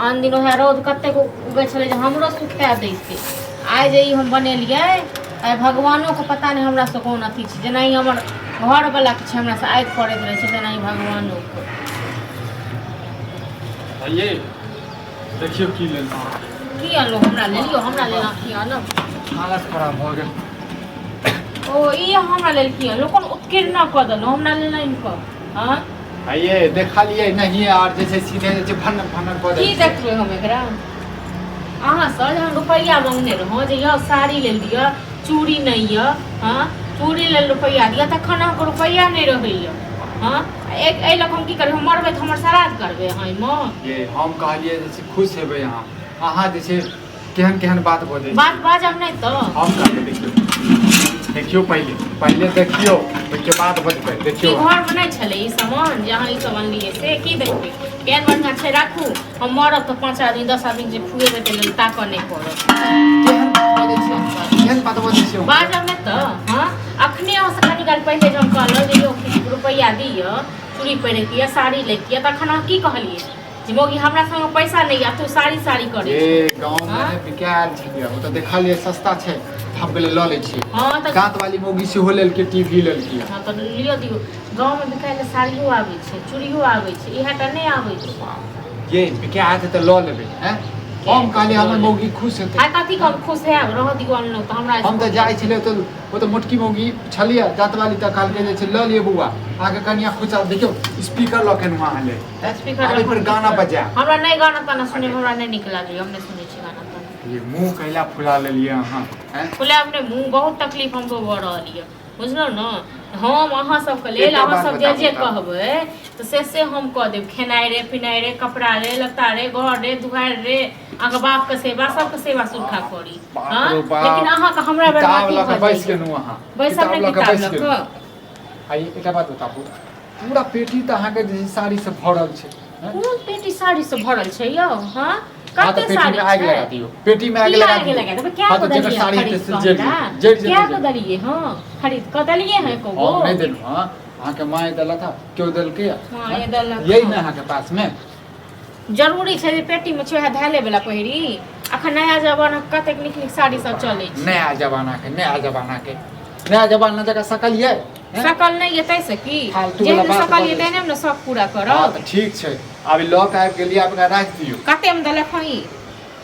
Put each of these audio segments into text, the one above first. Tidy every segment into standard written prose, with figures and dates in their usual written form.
आन दिन ओएह रौद कतेक उगै छलै जे हमरो सुखा दैते। आइ जे ई हम बनेलियै, आइ भगवानोके पता नहि हमरासँ कोन अथी छै। जेनाहि हमर घरवलाके छै हमरासँ आगि पड़ैत रहै छै, तेनाही भगवानोके। ये देखियौ की लेलहुँ। की अनलहुँ हमरा लेल? यौ, हमरा लेल अहाँ की आनब? हालत खराब भऽ गेल। ओ ई हमरा लेल की अनलहुँ? कोन उत्कीर्ण कऽ देलहुँ हमरा लेल आनि कऽ? हँ आइये देखलियै नहीं आर जे छै सीधे जे छै भन्न भन्न कऽ की देखबै हम एकरा? अहाँ से जहन रुपैआ मांगने रहौं जे यौ साड़ी लेल दिअ, चूड़ी नहि यऽ, हँ चूड़ी लेल रुपैआ दिअ, तखन अहाँके रुपैआ नहि रहैए। हँ एक एहि लऽ कऽ हम की करबै? हम मरबै तऽ हमर श्राद्ध करबै अहाँ एहिमे? ये हम कहलियै जे छै खुश हेबै अहाँ, अहाँ जे छै केहन केहन बात बजै छी। बात बाजब नहि तऽ हम कहलियै देखियौ देखियौ, पहिले पहिले देखियौ, ओहिके बाद बजबै। की देखियौ घरमे नहि छलै ई सामान जे अहाँ ई सब अनलियै से? की देखबै? केहन बढ़िआँ छै, राखू। हम मरब तऽ 5 आदमी 10 आदमी जे खुएबै ताहि लेल ताकऽ नहि पड़त। केहन बात बजै छियै, केहन बात बजै छियै? बाजब नहि तऽ? हँ अखने अहाँसँ कनी काल पहिले जे हम कहलहुँ जे यौ किछु रुपैआ दिअ, चूड़ी पहिरैके यऽ, साड़ी लैके यऽ, तखन अहाँ की कहलियै? जे मौगी हमरा संग पैसा नहि यऽ, तू साड़ी साड़ी करै ए गाँव हाँ? में बिकायल छलियै, ओ तऽ देखलियै सस्ता छै तऽ हम कहलियै लऽ लै छियै। हँ तऽ दाँत वाली मौगी सेहो लेलकै, टीवी लेलकै। हँ तऽ लिअ दियौ। गाँवमे बिकाय लए साड़ियो आबै छै, चूड़ियो आबै छै, इएह टा नहि आबै छै। ये बिका हेतै तऽ लऽ लेबै। हैं हम कहलियै हमर मौगी खुश हेतै। आइ कथी हम खुश हैब? रहऽ दियौ, अनलहुँ तऽ हमरा। हम तऽ जाइ छलियै तऽ ओ तऽ मोटकी मौगी छलियै दाँत वाली, तऽ कहलकै जे छै लऽ लिअ बौआ, अहाँके कनिया खुश। देखियौ स्पीकर लऽ के एलहुँ अहाँ लेल। स्पीकर आब एहि पर गाना बजा। हमरा नहि गाना ताना सुनै, हमरा नहि नीक लागैए, हम नहि सुनै छी गाना ताना। ये मुँह कैला फुला लेलियै अहाँ? हैं फुलायब नहि मुँह? बहुत तकलीफ हमरो भऽ रहल यऽ, बुझलहुँ ने? हम अहाँ सबके लेल एकटा अहाँ बात सब जे बताबू जे तऽ। कहबै तऽ से से हम कऽ देब। खेनाइ रे, पिनाइ रे, कपड़ा रे, लत्ता रे, घर रे, दुआरि रे, अहाँके बापके सेवा, सबके सेवा सुरखा करी। बाप हँ रो बाप। लेकिन अहाँके हमरा बेर किताब अथी लऽ कऽ भऽ बैस जाइए। गेलहुँ अहाँ। बैसब किताब नहि लऽ कऽ किताब बैस लऽ गेलहुँ। कऽ। आ ई एकटा बात बताबू, पूरा पेटी तऽ अहाँके जे छै साड़ी से भरल छै, हैं? कोन पेटी साड़ी से भरल छै यौ? हँ हाँ तऽ कते पेटी साड़ी में आगि छै? लगा दियौ, पेटी में आगि की लगा आगि दियौ। लगा देबै? क्या हाँ को तऽ जेकर देलियै साड़ी हेतै खरीद से कऽ जरि हमरा? जेतै, जरि क्या जेतै। को देलियै? हँ खरीद कऽ देलियै हँ एको गो? हम नहि देलहुँ। हँ अहाँके माय देलक हँ, केओ देलकै? माँए देलक। यही हँ। ने अहाँके पास में जरूरी छै जे पेटीमे छै उएह धैले वला पहिरी? अखन नया जमाना के कतेक नीक नीक साड़ी सब चलै छै। नया जमाना के, नया जमाना के, नया जमाना जकाँ सकल ये, हैं? सकल नहि ये ताहिसँ की? फालतू वाला जेहन बात सकल ये बजै छै। तेहने ने शौक पूरा हँ करब। तऽ ठीक छै, आब ई लऽ कऽ आबि गेलियै, आब एकरा राखि दियौ। कतेमे देलक हँ ई?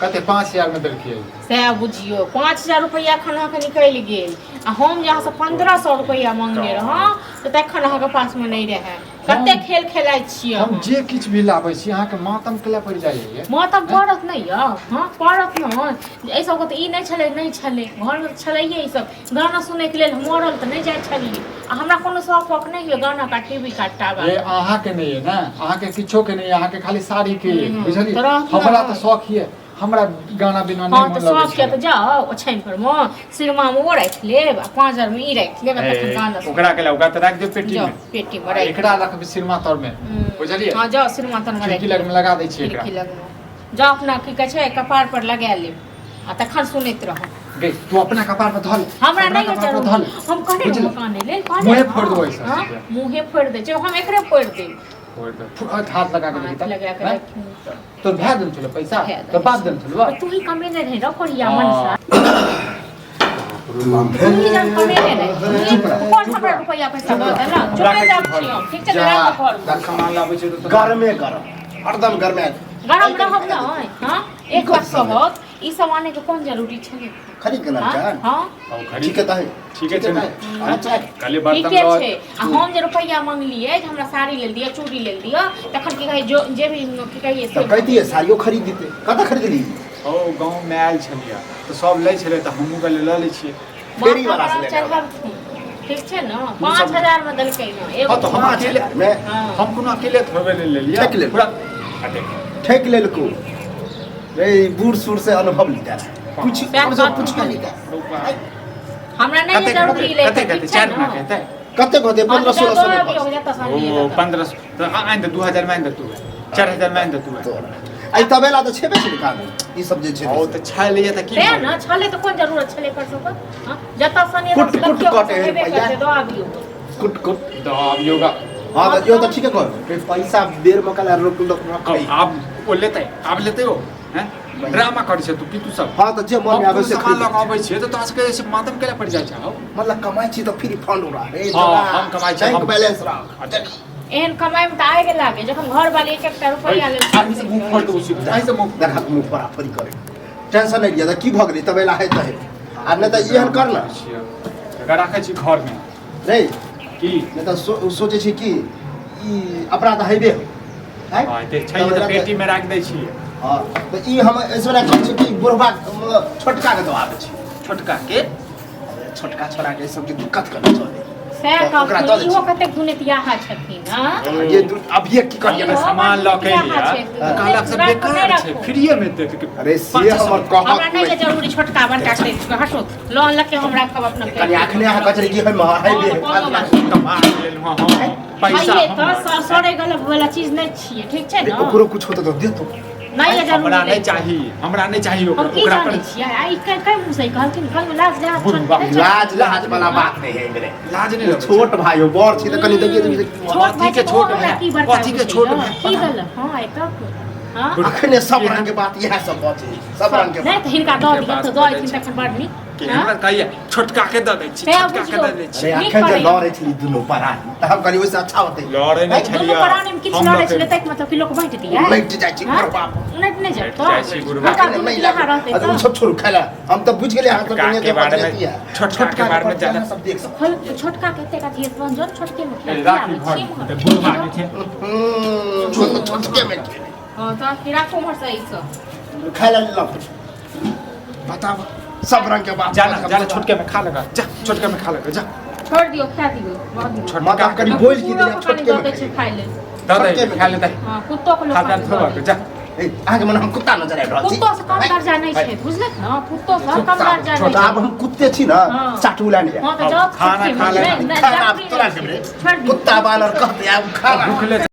कते 5000 मे देलकै? सएह बुझियौ, 5000 रुपैआ एखन अहाँके निकलि गेल आ हम जे अहाँसँ 1500 रुपैआ मांगने रहौं तऽ तखन अहाँके पासमे नहि रहए। कते खेल खेलाइ छियै हम अहाँ? जे किछु भी लाबै छी अहाँके मातम केला पड़ि जाइए। मातम पड़त नहि यौ? हँ पड़त ने। एहि सबके तऽ ई नहि छलै, नहि छलै घरमे तऽ छलैहे ई सब। गाना सुनैके लेल हम मरल तऽ नहि जाइ छलियै आ हमरा कोनो शौक वौक नहि होइए गाना का, टीवी का टावर। ये अहाँके नहि ये ने, अहाँके किछो के नहि ये, अहाँके खाली साड़ी के ये। बुझलियै? तऽ रहत ने। हमरा तऽ शौक ये, हमरा गाना बिना नहि हँ मन तऽ लगै शौक यऽ छै। तऽ जाउ ओछाइन पर मे सिरमा मे ओ राखि लेब आ 5000 मे ई राखि लेब आ तखन गाना सुनब। ओकरा के ओकरा तऽ राखि दियौ पेटी जाउ मे। पेटी मे आ राखि। एकरा रखबै सिरमा तर मे, बुझलियै? हँ जाउ सिरमा तर मे खिड़की राखि लग मे लगा दै छियै एकरा। खिड़की लग मे जाउ, अपना की कहै छै कपार पर लगा लेब आ तखन सुनैत रहब। गे तू अपना कपार पर धल। हमरा अपना नहि कपार पर जरूर धल। हम कहने बुझल? रहौं कानै लेल, कहने मुँहे रहौं। फोड़ि देबौ एहिसँ। हँ, मुँहे फोड़ि दै छै, हम एकरे फोड़ि देब। फोड़ि दे, हाथ लगा के हाथ देखी तऽ। लगा के हैं? देखी। तोर भए देन छलो पैसा? भए तोर बाप देन छलो? तू ही कमेने रही रौ कोरिया मनसा, तू ही जब कमेने रही कोन हमरा रुपैआ पैसा दऽ देलक? चुपे चाप छी हम, ठीक छै? तऽ राखऽ घरमे। सामान लाबै छै तऽ गरमे गरम, हरदम गरमे। गरम रहब ने? हँ एक बात कहब, ई सब आने के कोन जरूरी छलै? खरीद के हाँ लान। हाँ ठीक है ताहे। ठीके छै ने? अच्छा। खाली बर्तन ठीके लऽ छै। आ हम जे रुपैआ मंगलियै जे हमरा साड़ी लेल दिअ, चूड़ी लेल दिअ, तखन की कहै जो जे भी की कहियै से तऽ कहितियै साड़ियो खरीद दितै। कतऽ खरीदली? ओ गाँवमे आयल छलियै तऽ सब लै छलै तऽ हमहूँ कहलियै लऽ लै छियै। फेरी माथा वाला पर से लेने चढ़बथुन, ठीक छै ने? 5000 मे देलकै हँ एगो। हँ तऽ हम पाँच अकेले हजार मे? हँ। हम कोनो अकेले थोड़बे ले लेलियै। ठकि लेलकै। पूरा आ देख। ठकि लेलको रे, बूढ़ सूढ़ से अनुभव लीता है कुछ। सएह हमसब बात। कुछ नहीं लीता। हमरा नहि कते जरूरी लै कते कते ठीक छै चारि ने? गुना कहतै। कतेक होतै? हँ 15 तऽ 16 सौ दऽ मे अबियौ जतऽ सँ ओ अनलियै ततऽ। 1500 तऽ आनि दे, 2000 मे आनि दे तू, 4000 मे आनि दे तू। तोरा एहि तबेला तऽ छेबे छै कानून ई सब जे छै। ओ तऽ छलैए तऽ की तें भऽ ने गेल? छलै तऽ कोन जरूरत छलै एकर सबके? हँ जतऽ सँ अनलियै कुट ततऽ कुट देखियौ कटे है हेबे रुपैआ। करतै, दऽ अबियौ। कुट कुट तऽ आब योगा। हाँ तऽ यो तऽ ठीके कहल, पैसा बेर मकाल रोक लोक रखै। आब ओ लेतै, आब लेतै ओ हैं? ड्रामा करै छै तू की तू सब? हँ तऽ जे मन हम मे आबै कोनो से सामान खरीद। लऽ कऽ अबै छियै तऽ तोरा सबके जे छै मातम केला पड़ि जाइ छै हौ। मतलब कमाइ छी तऽ फ्री फंड उड़ा रे। हँ, हम कमाइ छी, बैंक हम- बैलेंस रख। देख। एहन कमाइ मे तऽ आगि लागे जखन घर वाली एक एकटा रुपैआ लेल। आदमी से मुँह फोड़ देबो, सीधे आइ से मुँह। देखक मुँह फोड़ा फोड़ी करे, टेंशन नहि लिअ। तऽ की भऽ गेलै? तब एला हेतै आ नहि तऽ एहन कर ने। एकरा राखै छी घरमे। रे। की? नहि तऽ सोचै छी कि ई अपना तऽ हेबे हो। आँय? हँ, तऽ छै। तब तऽ एकरा तऽ- पेटीमे राखि दै छियै। हँ तऽ ई हम ऐसे कहै छी कि बुढ़बा मतलब छोटका के दबाबै छी। छोटका के? छोटका छोड़ा के सबके दिक्कत करे चले। सएह तऽ ओकरा दऽ कहलखुन दै इहो छी। कतेक दुनितियाहा छथिन, हँ? ये अभिये की करियै? इहो सामान लऽ के दुनितियाहा एलियै छै। तऽ कहलक से राखो, नहि बेकार छै। राखो। फ्रीए मे देत। अरे से हमर हमरा कहक नहि जरूरी छोटका बड़का के, हटो, लऽ अनलक हम राखब अपना। कनि अखने अहाँ कहै छलियै कि है है हँ, कोनो बात नहि। कमा लेलहुँ हँ पैसा। आइए तऽ हमर। सड़े गलत वाला चीज नहि छियै, ठीक छै ने? ओकरो कुछ होतै तऽ देतो। नहि ये जरूरी। हमरा नहि नहि चाही, हमरा नहि चाही। हम ओकरा की ओकरा जानै पर छियै? आ ई कै कै मुँह से ई कहलखिन? कहियो लाज लिहाज बुढ़बा। नहि छै? लाज लाज वाला बात नहि है मेरे। लाज नहि ओ लगै छै। छोट भाई हो, बड़ छी तऽ कनि देखिए देखिए। छोट भाई कथी के छै, छोट ओ हमरा भाई? की बड़का कथी के बुझैए? छोट भाई? की भेल? हँ, आइ तक हँ। अखने सब रंग के बात इएह सब बचे, सब रंग के नहि बात। तऽ हिनका दऽ के दियौ बात तऽ दऽ बजै अयथिन छै। तखन बड़ नीक। कि हँ? हमरा कहिया छोटका के दऽ दै छी? सएह छोटका के बुझियौ। दऽ दै छी। अरे नीक अखन जे करैए। लड़ै छली दुनू परानी तऽ हम कहलियै ओहिसँ अच्छा होतै। लड़ै नहि दुनू छलियै। प्राणी मे किछु हम लड़ै लऽ के- छलै ताहिके मतलब कि लोक बाँटि दियै? उलटि जाइ छै। हँ? बुढ़ बाप। उलटि नहि उलटि जाइ छी जायत। बुढ़बा। हुनका नहि दुनू लागै। यहाँ रहतै अरे ओ तऽ सब छोड़ू, खाय हम तऽ बुझि गेलियै अहाँ सब छोटका के बारे में- छोटका छोटका के बारे में ज्यादा- सब देख सकते। खोल छोटका के एतेक अथी तहन जौन छोटके मे ए, राखी खियाबै छी घर एम्हर। तऽ बुढ़बा जे छै। छोटके मे खेलै। हँ तऽ की राखू उम्हर से ई सब। खाय ला लेलक, बताब सब रंग के बात। जा ना, जा ना, छोटके में खा लगा जा, छोटके में खा लगा जा। छोड़ दियौ, खा दियौ, बहुत दियौ। छोटका मतलब कनि बोलि की कुकुरो देलियै के कनि छोटके दऽ मे दै छै खाय लेल। दऽ छोटके दे में खा ले दे। हँ, कुत्तो के लोक खा कनि थोड़ा दऽ दै जा। छै। ए, अहाँके मन हम कुत्ता नजर आबि रहल छी। कुत्तो से कम दर्जा नहि छै, बुझलक ने? कुत्तो से कम दर्जा नहि छोटा आब छै। हम कुत्ते छी ने। हँ। चाटू ला नहीं। हँ तऽ जाउ खाना छोटके मे। खा ले। नहि, नहि, खाना जरूरी तोरा नहि के छै। छोड़ दियौ। कुत्ता बानर कहते आब खाना। भूखले।